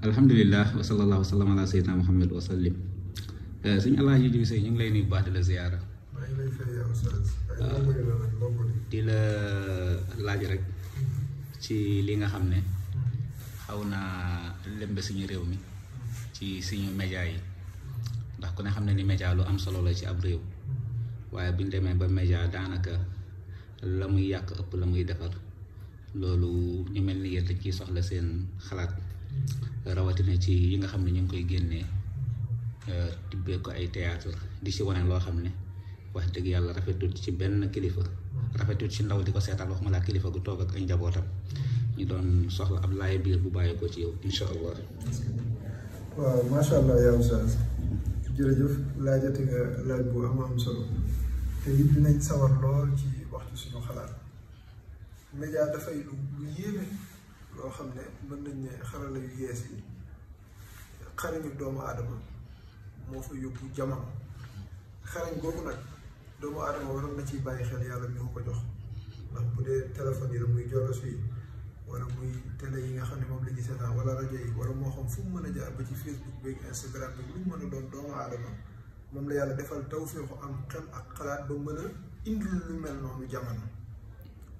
alhamdulillah wa sallallahu wa sallam ala sayyidina Muhammad wa sallim. Sëñ Alaaji Jibi Sey ñu ngi lay nuyu baax di la ziyaara. maa ngi lay fay yow Oustaz. di la laaj rek ci li nga xam ne xaw naa lembe suñu réew mi ci suñu média yi ndax ku ne xam ne ni média lu am solo la ci ab réew waaye buñ demee ba média daanaka la muy yàq ëpp la muy defar loolu ñu mel ni yéen dañ ciy soxla seen xalaat rawatina ci yi nga xam ne ñu ngi koy génnee tibbee ko ay théâtre di ci wane loo xam ne wax dëgg yàlla rafetul ci benn kilifa rafetul ci ndaw di ko seetaan wax ma laa kilifa gu toog ak ay njabootam ñu doon soxla ab laay biir bu bàyyi ko ci yow incha allah. waaw macha allah yaa Oustaz jërëjëf laajati nga laaj bu am solo te it dinañ sawar lool ci waxtu suñu xalaat média dafay lu yéeme loo xam ne mën nañ ne xarala yu yees yi xarañu doomu aadama moo fa yóbbu jamono xarañ googu nag doomu aadama waroon na ciy bàyyi xel yàlla mi ko jox ndax bu dee téléphone yi la muy joros yi wala muy télé yi nga xam ne moom la ñuy seetaan wala rajo yi wala moo xam fu mu mën a jaar ba ci Facebook beeg Instagram bi lu mu mën a doon doomu aadama moom la yàlla defal tawfeexu am xel ak xalaat ba mën a indil lu mel noonu jamono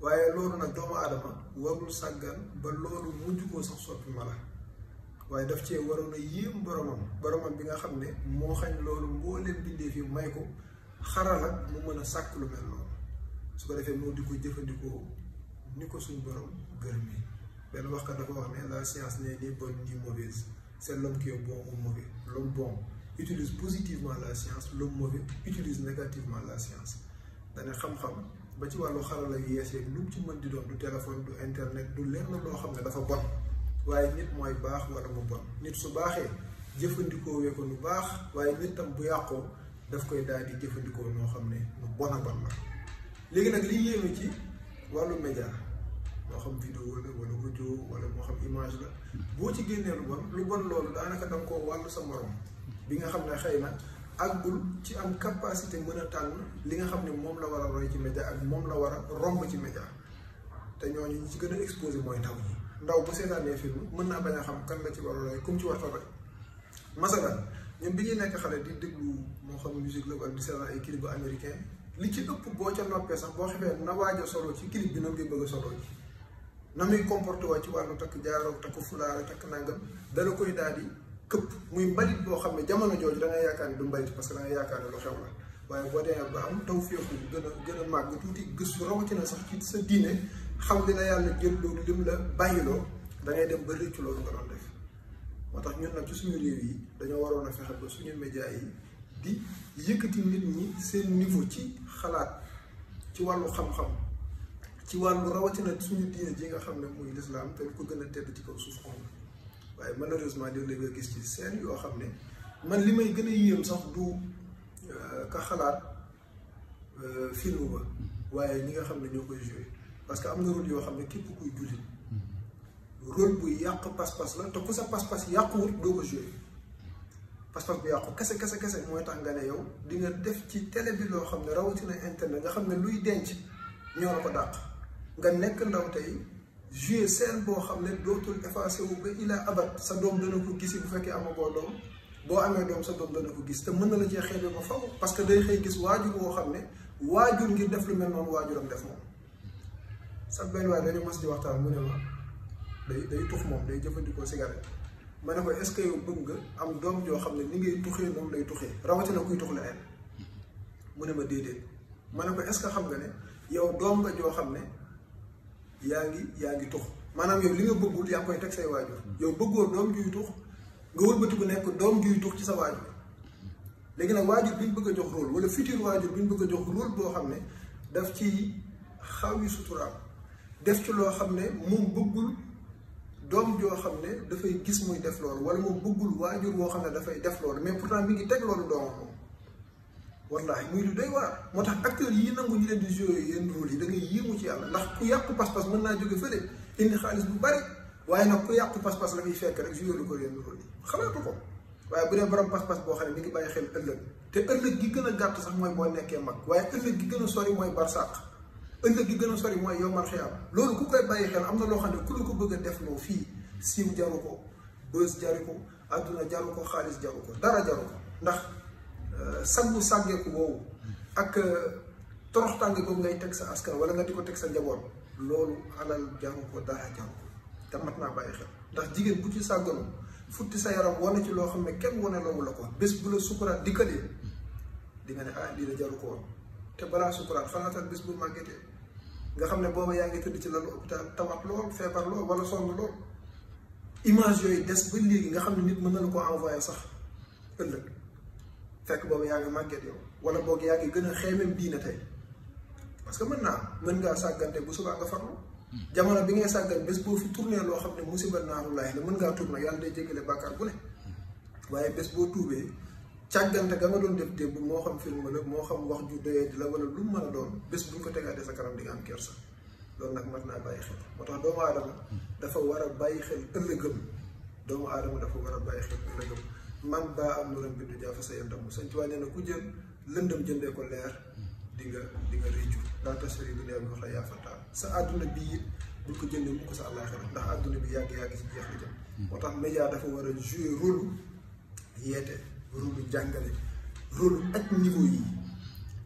waaye loolu nag doomu aadama warul sàggan ba loolu mujj koo sax soppi mala waaye daf cee waroon a yéem boromam bi nga xam ne moo xañ loolu mbooleem bindee fi may ko xarala mu mën a sàkk lu mel noonu su ko defee moo di ko jëfandikoo ni ko suñ borom gërëm yi benn waxkat dafa wax ne la science n'est ni bonne ni mauvaise c'est l'homme qui est bon ou mauvais. L'homme bon utilise positivement la science, l'homme mauvais utilise négativement la science. dane xam-xam ba ci wàllu xarala yu yeesee lu mu ci mën di doon du téléphone du internet du lenn loo xam ne dafa bon waaye nit mooy baax wala mu bon nit su baaxee jëfandikoo wee ko lu baax waaye nit tam bu yàqoo daf koy daal di jëfandikoo noo xam ne lu bon a bon la. léegi nag li yéeme ci wàllu média moo xam vidéo la wala audio wala moo xam image la boo ci génnee lu bon loolu daanaka da nga koo wàllu sa morom bi nga xam ne xëy na àggul ci am capacité mën a tànn li nga xam ne moom la war a roy ci média ak moom la war a romb ci média te ñooñu ñi ci gën a exposé mooy ndaw ñi ndaw bu seetaanee film mën naa bañ a xam kan la ci war a roy comme ci war a roy masalan ñun bi ñuy nekk xale di déglu moo xam musique la wala di seetaan ay clip américain li ci ëpp boo ca noppee sax boo xefee na waaj a solo ci clip bi na ngay bëgg a solo ji na muy comporté waa ci wàllu takk jaaroo takk fulaara takk nangam dala koy daal di këpp muy mbalit boo xam ne jamono jooju da ngay yaakaar ne du mbalit parce que da ngay yaakaar ne lu xew la waaye boo demee ba am taw féexu gën a màgg tuuti gëstu rawatina sax ci sa diine xam li la yàlla jël loolu lim la bàyyiloo da ngay dem ba rëccu loolu nga doon def moo tax ñun nag ci suñu réew yi dañoo waroon a fexe ba suñu média yi di yëkkati nit ñi seen niveau ci xalaat ci wàllu xam-xam ci wàllu rawatina suñu diine ji nga xam ne muy lislaam te lu ko gën a tedd ci kaw suuf xool waaye malheureusement léeg-léeg nga gis ci seen yoo xam ne man li may gën a yéem sax du ka xalaat film ba waaye ñi nga xam ne ñoo koy joué parce que am na rôle yoo xam ne képp kuy jullit rôle buy yàq pas-pas la te ku sa pas-pas yàquwut doo ko joué pas-pas bu yàqu kese mooy tax nga ne yow di nga def ci télé bi loo xam ne rawatina internet nga xam ne luy denc ñoo la ko dàq nga nekk ndaw tey joué scène boo xam ne dootul effacé wu ba ila abat sa doom dana ko gisi bu fekkee amagoo doom boo amee doom sa doom dana ko gis te mën na la cee xeebe ba faw parce que day xëy gis waajur woo xam ne waajur ngir def lu mel noonu waajuram def moom sax benn waaye dañu mas di waxtaan mu ne ma day tux moom day jëfandikoo cigarette ma ne ko est-ce que yow bëgg nga am doom joo xam ne ni ngay tuxee noonu lay tuxee rawatina kuy tux leneen mu ne ma déedéet ma ne ko est-ce que xam nga ne yow doom nga joo xam ne yaa ngi tux maanaam yow li nga bëggul yaa ngi koy teg say waajur yow bëggoo doom juy tux nga wëlbati ku nekk doom juy tux ci sa waajur léegi nag waajur bi ñu bëgg a jox rôle wala futur waajur bi ñu bëgg a jox rôle boo xam ne daf ci xaw yi suturaam def ci loo xam ne moom bëggul doom joo xam ne dafay gis muy def loolu wala moom bëggul waajur boo xam ne dafay def loolu mais pourtant mi ngi teg loolu doomam moom wallaahi muy lu doy waar moo tax acteurs yi nangu ñu leen di jouer yenn rôle yi da ngay yéemu ci yàlla ndax ku yàqu pas-pas mën naa jóge fële indi xaalis bu bari waaye nag ku yàqu pas-pas la muy fekk rek jouer lu ko yenn rôle yi xalaatu ko waaye bu dee borom pas-pas boo xam ne mi ngi bàyyi xel ëllëg te ëllëg gi gën a gàtt sax mooy boo nekkee mag waaye ëllëg gi gën a sori mooy barsàq ëllëg gi gën a sori mooy yowmal xiyaam loolu ku koy bàyyi xel am na loo xam ne ku la ko bëgg a def loo fii siiw jaru ko bës jaru ko àdduna jaru ko xaalis jaru ko dara jaru ko ndax saggu sàggeeku boobu ak toroxtànge boobu ngay teg sa askan wala nga di ko teg sa njaboot loolu alal jaru ko dara jaru ko te mat naa bàyyi xel ndax jigéen bu ci sàgganu futti sa yaram wane ci loo xam ne kenn wane loolu la ko bés bu la sukuraat dikkalee di nga ne ah lii la jaru ko woon te balaa sukuraat xalaatal bés bu màggetee nga xam ne booba yaa ngi tëdd ci lalu hôpital tawat lool feebar lool wala sonn lool image yooyu des ba léegi nga xam ne nit mën na la ko envoyé sax ëllëg fekk booba yaa ngi màgget yow wala boog yaa ngi gën a xeemem diine tey parce que mën ngaa sàggante bu subaa nga farlu jamono bi ngay sàggan bés boo fi tourné loo xam ne musiba naaru laay la mën ngaa tuub nag yàlla day jéggale bàkkaar bu ne waaye bés boo tuubee càggante ga nga doon def démb moo xam film la moo xam wax ju doyee di la wala lu mu mën a doon bés bu ñu ko tegaatee sa kanam di nga am kersa loolu nag mat naa bàyyi xel moo tax doomu aadama dafa war a bàyyi xel ëllëgëm doomu aadama dafa war a bàyyi xel ëllëgëm man baa am lu ram bindu jaafa sa yandamu Sëñ Tuubaa nee na ku jël lëndëm jëndee ko leer di nga réccu laa tasari dunya bi wax la yaa fataa sa àdduna bii it bul ko jëndee mu ko sa àllaaxira ndax àdduna bi yàgg-yàgg ci jeex la jëm moo tax média dafa war a jouer rôle yeete rôle jàngale rôle ak niveau yi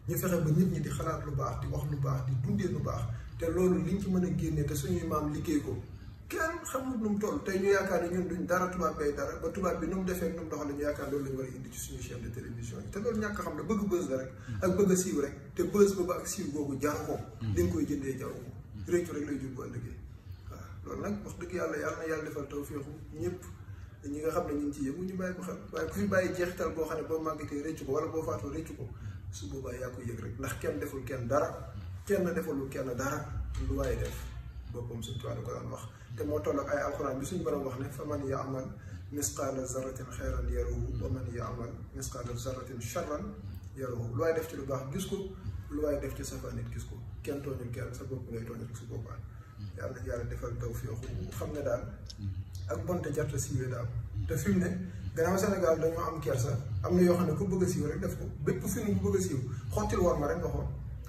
ñu fexe ba nit ñi di xalaat lu baax di wax lu baax di dundee lu baax te loolu liñ ci mën a génnee te suñuy maam liggéey ko kenn xamul nu mu toll tey ñu yaakaar ne ñun duñ dara tubaab bay dara ba tubaab bi nu mu defee nu mu doxalee ñu yaakaar loolu lañu war a indi ci suñu chaîne de télévision yi te loolu ñàkk xam ne bëgg buzz la rek ak bëgg a siiw rek te buzz boobu ak siiw googu jaru ko li nga koy jëndee jaru ko réccu rek lay jur bu ëllëgee waaw loolu nag wax dëgg yàlla na yàlla defal tawfeexu ñëpp ñi nga xam ne ñu ngi ci yëngu ñu bàyyi ko xel waaye ku fi bàyyi jeexital boo xam ne boo màggatee réccu ko wala boo faatoo réccu ko su boobaa yaa ko yëg rek ndax kenn deful kenn dara kenn defalul kenn dara lu waaye def boppam suñ tuwaa da ko daan wax te moo toll ak ay alxuraan bi suñu borom wax ne fa man yaamal misqaala zarratin xayran yarahu wa man yaamal misqaala zarratin charran yarahu lu waaye def ci lu baax gis ko lu waaye def ci safaan nit gis ko kenn tooñul kenn sa bopp ngay tooñal su boobaa yàlla na yàlla defal tawfeexu xam ne daal ak bonte jarta siiwee daal te fi mu ne gannaaw Sénégal dañoo am kersa am na yoo xam ne ku bëgg a siiw rek def ko bépp film bu bëgg a siiw xottil war ma rek nga xool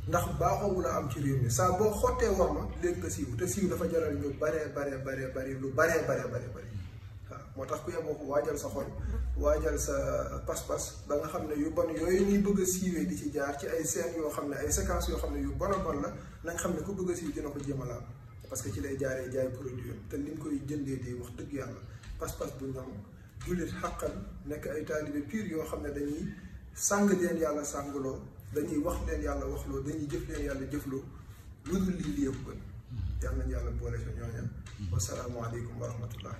ndax baaxoowu la am ci réew mi saa boo xottee war ma léegi nga siiw te siiw dafa jaral ñu baree lu baree waaw moo tax ku yemoo ko waajal sa xol waajal sa pas-pas ba nga xam ne yu bon yooyu ñuy bëgg a siiwee di ci jaar ci ay scènes yoo xam ne ay séquences yoo xam ne yu bon a bon la nañ xam ne ku bëgg a siiw dina ko jéem a laal parce que ci lay jaaree jaay produit te li nga koy jëndee di wax dëgg yàlla pas-pas bu ñoom jullit xàqal nekk ay taalibe pur yoo xam ne dañuy sàng leen yàlla sàngloo dañuy wax leen yàlla waxloo dañuy jëf leen yàlla jëfloo lu dul lii yëpp gën yàlla nañ yàlla boole sa ñooña wasalaamualeykum wa rahmatullah